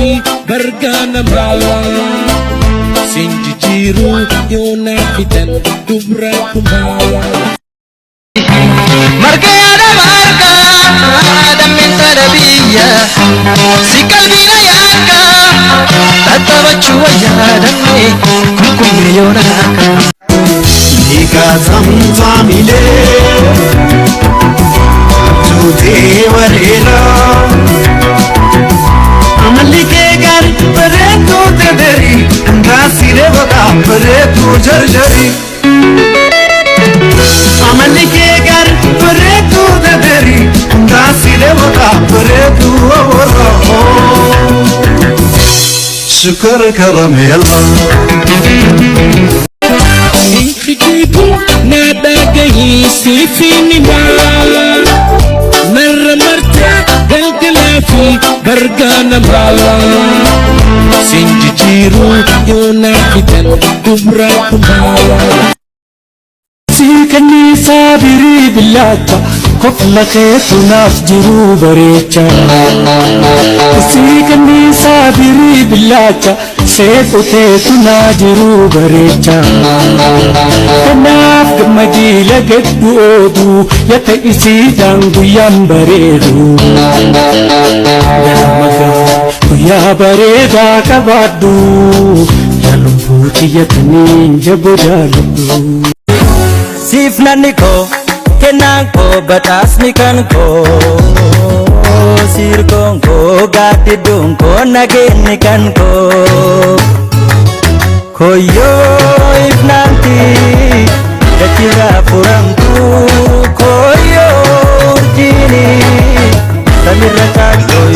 fi bargaa namaa. Sin jijjiiruu yoo naa fidan dubra kumaa. Margaada margaa dammeen tana biyya si qalbiina yaakka tattaphachuu wayyaa dammee kunkummee yoona akka. Nikaasamtaa milee tuutee wareera amalli kee gaarii bareedduu tederii dhangaasiree baqa bareedduu jarjarii amalli kee gaarii bareedduu tederii dhangaasiree baqa bareedduu warra sukar karameella. Inkijibu na dhagahi siifin himaa. Narra martee galgalaa fi bargaa namaa. Sin jijjiiruu yoo naa fidan dubra kumaa. Sii kanniisaa birii billaacha kofla keetu naaf jiruu bareecha. Sii kanniisaa birii billaacha seequ teetu naa jiruu bareecha. Kanaaf gammadii lagadhu ooduu yata isiidhaan guyyaan bareedu. Ganama guyyaa bareedaa qabaadhu yaa lubbuu tiyyataniin jaboo jaaladhu. Siif nanni koo kennaan koo badhaasni kan koo sirkoon koo gaaddidduun koo nageenyi kan koo koyyoo ifnaanti dachirraa furamtu koyyoo urjiini samirra caaltoo.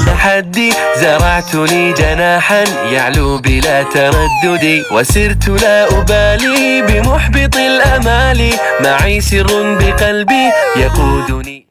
تحدي زرعت لي جناحا يعلو بلا تردد وسرت لا أبالي بمحبط الأمال معي سر بقلبي يقودني.